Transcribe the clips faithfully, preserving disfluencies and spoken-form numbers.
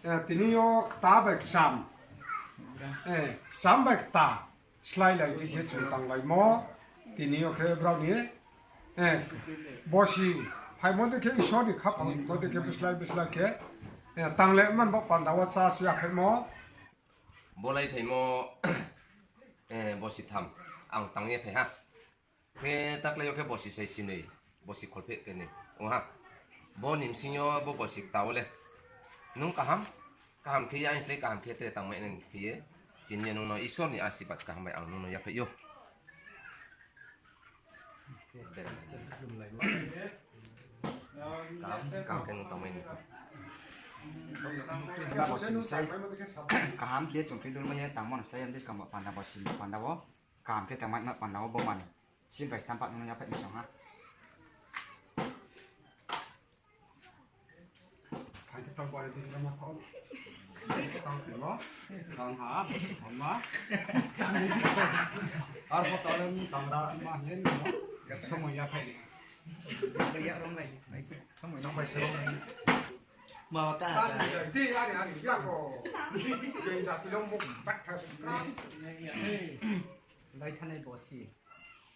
Eh, tini yo kta bai kcham. Eh, kcham bai kta. Slái lai di khe chung tanglaimo. Tini yo khe brao ni, eh, bosi phaimo de khe Isor ni khaphang mo de khe bislái bislái khe, eh, tang le man bo panda wo chá si ya phaimo. Bo lai phaimo, eh, bosi tham ang tang ye phai ha. Khe taklái yo khe bosi sai sinoi, bosi kholpheh khe ni ong ha. Bo ni bsing yo bo bosi kta wo le nung kaham, kaham khe ye aini slái kaham khe tre tangmai nai khe ye, tini yo nung no Isor ni asibad kaham bai ang nung no yaphaih ou. Kaham, kaham khe nung tangmai ni. Kaham khe chung tuidulmai ye tangmo no slái ya, buskang bo panda bosi panda wo. Kaham khe tangmai ma panda wo bo mani. Sil bai stamp pa nung yaphaih mi song ha. Hai khe tang bari di lama thon. Tang timo. Tang ha, bosi thon ma. Ar bo tang le tang ra ma hing ye nung no. Somoi yaphaih ni. Bai ya rong lai. Somoi nang bai se rong lai. Ma ka. Tang ka. Di, ari, ari, ya ko. Jeng jati lo muk bat kha sukra. Lai thanai bosi.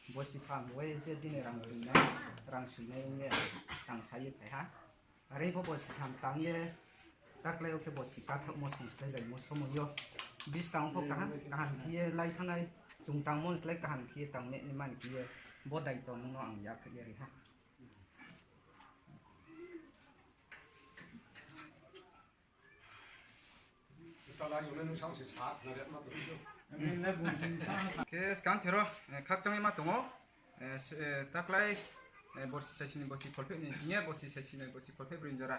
Bosi tham, wai je dini rang rinai, rang suinai ye, tang sa ye phai ha. Are pho bosi tham tang ye, taklái yo khe bosi kathaohmo song slái laimo somoi yo. Buskang pho kaham, kaham khe ye lai thanai, chung tangmo slái kaham khe ye tang me ni man khe ye, bo daito nung no ang yaphaih ye ri ha. Khe skang thero, eh, khakchang ye ma tong ou, eh, se-, eh, taklái, eh, bosi saisi ni bosi kholpheh ni ching ye, bosi saisi ni bosi kholpheh broi jora,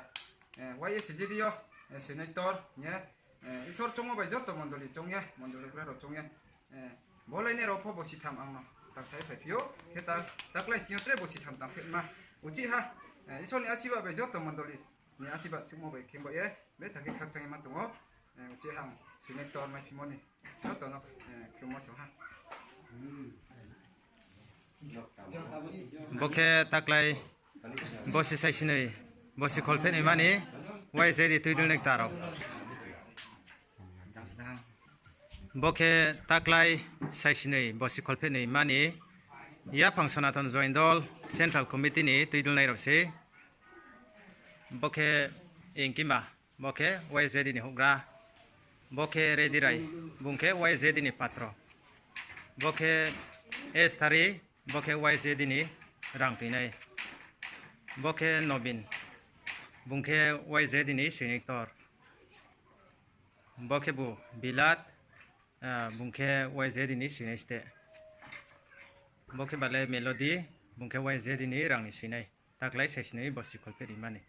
eh, Y S J D yo, eh, soinai ktor hing ye, eh, Isor choungmo bai joto mondoli choung ye, mondoli bura rao choung ye, eh, bo lai nai rao pho bosi tham ang no tang sa ye phai phi ou, khe ta, taklái ching yo tre bosi tham tang pheh ma. Uchih ha, eh, Isor ni asibad bai joto mondoli ni asibad thuhmo bai khe bo ye, betha khe khakchang ye ma tong ou, eh, uchih ha ang soinai ktor mai phimo ni joto no, eh, khlumo song ha. Bo khe taklái bosi saisi noi, bosi kholpheh noi mani, Y S J D tuidulnai kta rao. Bo khe taklái saisi noi, bosi kholpheh noi mani, yaphang Sonaton Joindol Central Committee ni tuidulnai rao sei. Bo khe Ingkima, bo khe Y S J D ni houhgra. Bo khe Redirai, bung khe Y S J D ni patro. Bo khe Esthari, bo khe Y S J D ni rang tuinai. Bo khe Nobin, bung khe Y S J D ni soinai ktor. Bo khe bu Bilat, ah, bung khe Y S J D ni soinai steh. Bo khe bale Melody, bung khe Y S J D ni rang ni soinai. Taklái saisi noi bosi kholpheh noi mani.